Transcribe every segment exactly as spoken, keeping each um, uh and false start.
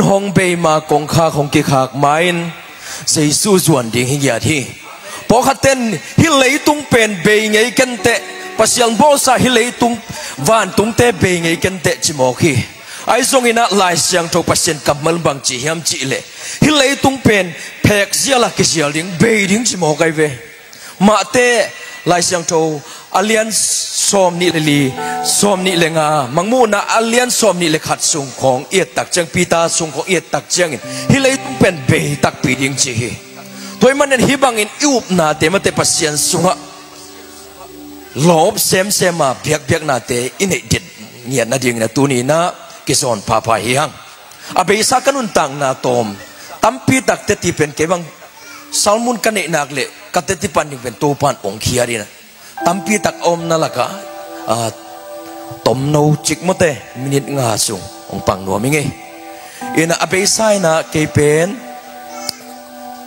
Hong bei ma, kongkhak hong kikhak ma-in Jesu zuan ding hi ngiat hi. Pawlkhatte in hih leitung pen bei ngei kenteh, Pasian bawlsa hih leitung vantungte bei ngei kenteh ci mawk hi. Ahi zongin ah Lai Siangtho Pasian kammal bang ci hiam cihleh, hih leitung pen phek zial a kizial ding, bei ding ci mawk ahi ve. Mate Lai Siangtho a lian sawm nih le li, sawm nih le nga, Mangmuhna a lian sawm nih le khat sung khawng i et tak ciang, Peter sung khawng i et tak ciangin hih leitung pen bei takpi ding ci hi. Tua ahih manin hih bangin i upnate mate Pasian sungah lawp semsem a biakbiaknate i neih det ngiat nadingin a tuni-in ah kizawn phapha hi hang. A beisa ka nuntakna tawm tampi tak teti pen kei bang sermon ka neih nak leh ka teti pan ding pen Topa'n ong khiat in ah, tampi tak a omna lakah, ah, tomno cik mawte minit nga sung ong pang nuam ing ei. In ah a beisa in ah kei pen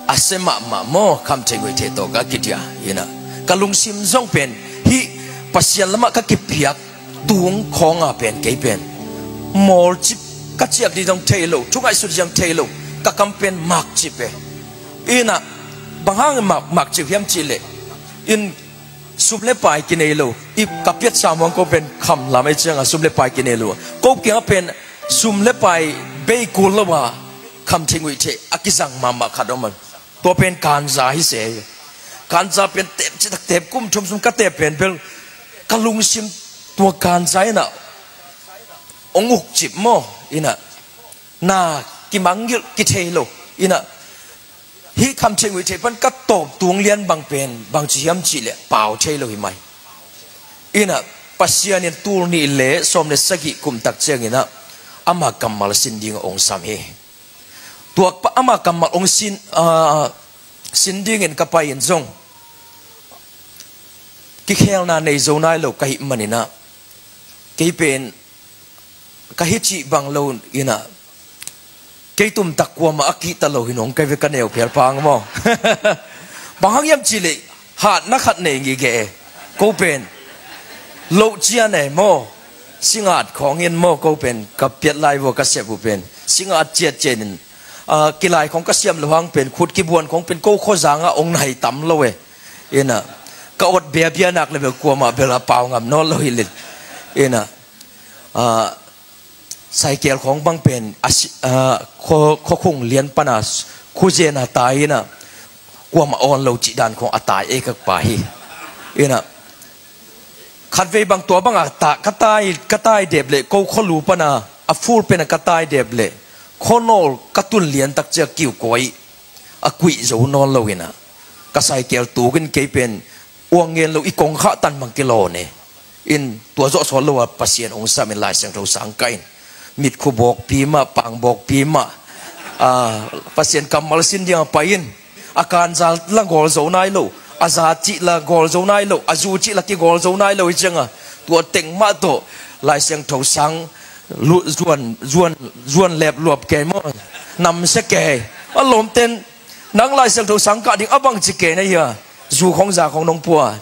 a sia mahmah maw, Kham Thei Nguai Thei tawh ka kidia in ah, ka lungsim zong pen hih Pasian lamah ka kipiak tung khawng a pen kei pen mawlcip, ka ciap ding zong thei lo, thu ngaihsut zong thei lo, ka kam pen makcip e. In ah bang hang mak, makcip hiam cihleh, in sum le pai kinei lo. I ka piatsa muang ko pen kham lam ei ciangah sum le pai kinei lo. Ko kiangah pen sum le pai bei kul lo a, Kham Thei Nguai Thei a kizang mahmah khat om a, tua pen ganja hi se. Ganja pen tep citak tep, kum thum sung ka tep pen bel ka lungsim tua ganja in ah ong ukcip maw, in ah na kimangngilh kithei lo. In ah hih Kham Thei Nguai Thei pan ka tawp tung lian bang pen bangci hiam cihleh pau thei lo hi mai. In ah Pasian in tul nih le sawm le sagih kum tak ciangin ah ama kammal sin ding a ong sam hi. Tua pa ama kammal ong sin, ah, sin dingin ka pai in zong kikhelna nei zo nai lo ka hih manin ah, kei pen ka hi cih bang lo in ah, kei tumtak kuamah a kihta lo hi nong kai ve, ka neu phial pang maw. Bang hang hiam cihleh hatna khat nei ngige e. Ko pen loh cian e maw, singat khawng in maw, ko pen ka piat lai vua ka sep uh pen singat ciatciat in, ah, kilai khawng ka siam lo hang pen, khut kibuan khawng pen ko khuazangah ong nai tam lo e. In ah ka awt biabia nak le bel kuamah bel a pau ngam nawn lo hi lel. In ah, ah, saikel khawng bang pen a si-, ah, khaw, khaw khung lian pana khuzen a tai in ah kuamah awn lo cih dan khawng a tai ei ka pa hi. In ah khatvei bang tua banga ta, ka tai, ka tai dep leh, ko khaw lu pana a ful pen a ka tai dep leh, khaw nawl ka tun lian tak ciang kiu kuai a kuih zo nawn lo in ah, ka saikel tukin kei pen uang ngen lo i kongkhah tan bang kilawn e. In tua zawh sawt lo a Pasian ong sam in Lai Siangtho sang kah in, mitkhu bawkpi mah, pang bawkpi mah, ah, Pasian kammal sin ding a pai in, a kanza la gawl zo nai lo, a za cih la gawl zo nai lo, a zu cih la kigawl zo nai lo hi ciangah, tua teng mah tawh Lai Siangtho sang lu-, zuan, zuan, zuan lepluap kei maw, namsia kei. A lawmten nang Lai Siangtho sang kah ding a bangci kei na hia? Zu khawng za khawng nong pua.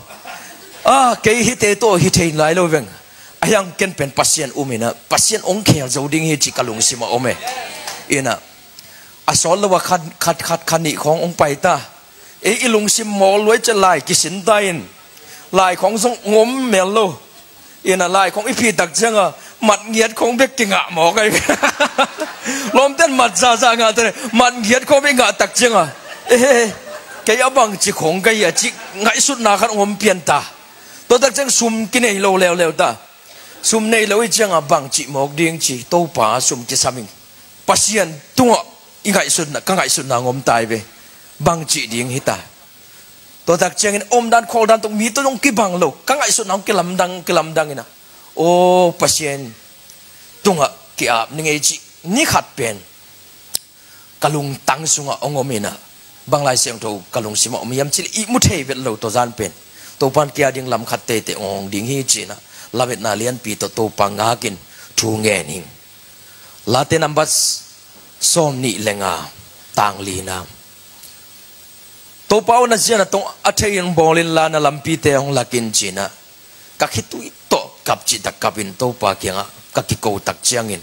Ah, kei hihte tawh hi thei lai lo veng. A hiang ken pen Pasian um in ah, Pasian ong khel zo ding hi ci ka lungsim a om e. In ah a sawt lo a khat, khat, khat, khat nih khawng ong pai ta. Ei i lungsim mawl luai ciah lai kisin ta in, lai khawng zong ngom mel lo. In ah lai khawng i phih tak ciangah matngiat khawng bek kingah mawk ai. Lawmten mat zaza ngah ta, matngiat khawng bek ngah tak ciangah, eh, kei a bangci khawng ka hia cih ngaihsutna khat ngom pian ta. Tua tak ciang sum kinei lo leuleu ta. Sum nei lo i ciangah bangci mawk ding ci, Topa sum kisam ing. Pasian tungah i ngaihsutna, ka ngaihsutna ngom ta hi ve. Bangci ding hi ta. Tua tak ciangin omdan khawldan tawh mi tawh zong kibang lo, ka ngaihsutna hong kilamdang, kilamdang in ah, aw, Pasian tungah ki-ap ni ngei cih ni khat pen ka lungtang sungah hong om in ah, bang Lai Siangtho ka lungsim ah om hiam cih leh i mu thei vet lo, tua zan pen Topa'n kei a ding lam khat teitei hong hong ding hi ci-in ah, lametna lianpi tawh Topa ngakin thu ngen ing. Late nambat sawm nih le nga, tang lina. Topa aw, na zia na tawng a thei-in bawl inla, na lampite hong lak in ci-in ah, ka khitui tawh kap cihtak kapin Topa kiangah ka kiko tak ciangin,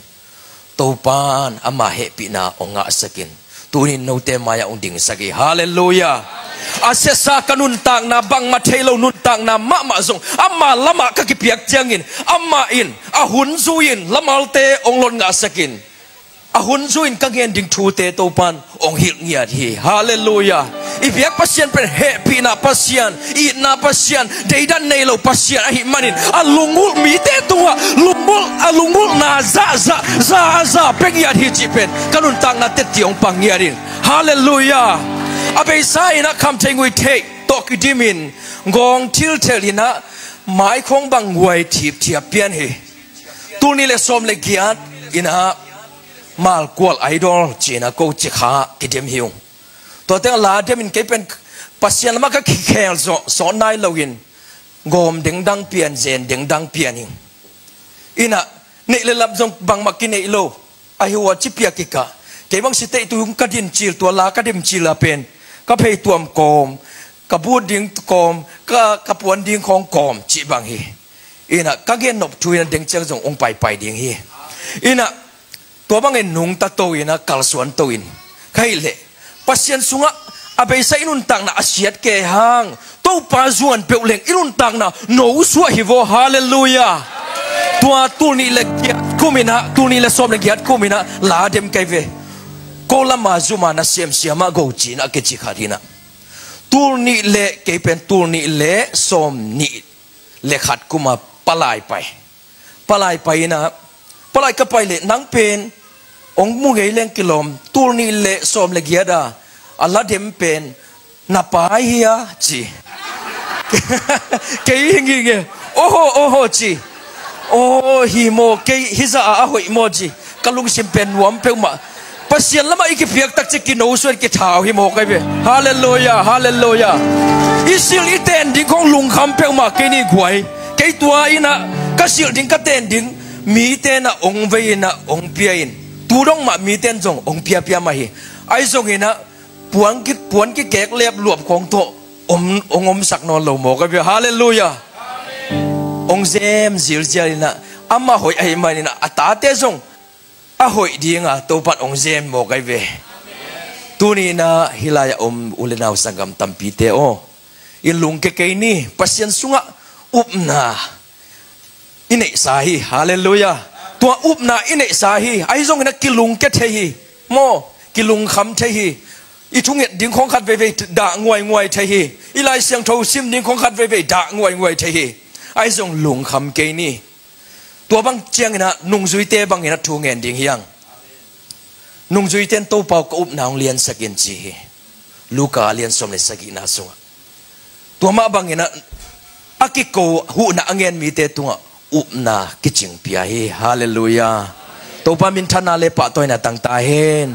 Topan ama hehpihna hong ngahsakin, tunin note mai-ah hong dingsak hi. Halleluiah. A siasa ka nuntakna, bangmah thei lo nuntakna mahmah zong ama lamah ka kipiak ciangin, amah in a hun zui-in lamalte hong lot ngahsakin, a hun zui-in ka ngen ding thute Topan hong hilh ngiat hi. Halleluiah. I biak Pasian pen hehpihna Pasian, itna Pasian, deidan nei lo Pasian ahih manin a lungulh mite tungah lungulh, a lungulhna zahzah, zahzah pia ngiat hi cih pen ka nuntakna tetti hong pang ngiat in. Halleluiah. A beisa in ah Kham Thei Ngui Thei tawh kidimin gawng thilthel in ah maikhawng bang nguai thipthiap pian hi. Tul nih le sawm le giat in ah Malkual Idol ci-in ah ko ci kha kidim hi ung. Tua teng la demin kei pen Pasian lamah ka kikhel zawh, sawt nai loin gawm dengdang pian, zen dengdang pian hi. In ah neih le lap zong bangmah kineih lo. Ahi uh a ci piak kikah, kei bang siteh tung ka din cil, tua la ka dim cil a pen ka phei tuam kawm, ka but ding kawm, ka, ka puan ding khawng kawm cih bang hi. In ah ka gen nop thu in ah deng ciang zong hong paipai ding hi. In ah tua bangin nungta to in ah kalsuan to in ka hih leh Pasian sungah a beisa i nuntakna a siat kei hang, Topa zuan peuh leng i nuntakna no suah hi vaw. Halleluiah. Tua tul nih le giat kum in ah, tul nih le sawm le giat kum in ah la dem kai ve. Ko lama zuma na siamsiam ah go ci-in ah kici khat hi in ah, tul nih le, kei pen tul nih le sawm nih le khat kum a palai pai. Palai pai in ah, palai ka pai leh nang pen hong mu ngei leng kilawm, tul nih le sawm le giat a a la dem pen na pa hi a ci. Kei hi nginge. Oho, oho ci. Oho, hi maw, kei hi zah a, a hoih maw ci. Ka lungsim pen nuam peuhmah. Pasian lamah i kipiak takciang kino suan kithau hi mawk ai ve. Halleluiah, halleluiah. I silh i ten ding khawng lungkham peuhmah kei ni guai. Kei tua in ah ka silh ding ka ten ding mite in ah hong vei in ah hong pia in, tu dong mah mite in zong hong piapia mah hi. Ahi zongin ah puan ki, puan kikek lep luap khawng tawh om, hong omsak nawn lo mawk ai ve. Halleluiah. Hong zem zilzial in ah, amah hoih ahih manin ah a tate zong a hoih dinga Topan hong zem mawk ai ve. Tuni in ah hih lai-ah om u le nau sanggam tampite aw, i lungke kei ni. Pasian sungah upna i neihsa hi. Halleluiah. Tua upna i neihsa hi. Ahi zongin ah kilungke thei hi. Maw, kilungkham thei hi. I thunget ding khawng khat veivei dah nguainguai thei hi. I Lai Siangtho sim ding khawng khat veivei dah nguainguai thei hi. Ahi zong lungkham kei ni. Tua bang ciangin ah nungzuite bangin ah thu ngen ding hi hang. Nungzuite in Topa aw ka upna hong liansak in ci hi. Luka a lian sawm le sagihna sungah. Tua mah bangin ah a kiko huhna a ngen mite tungah upna kicing pia hi. Halleluiah. Topa minthanna le pahtawina tangta hen.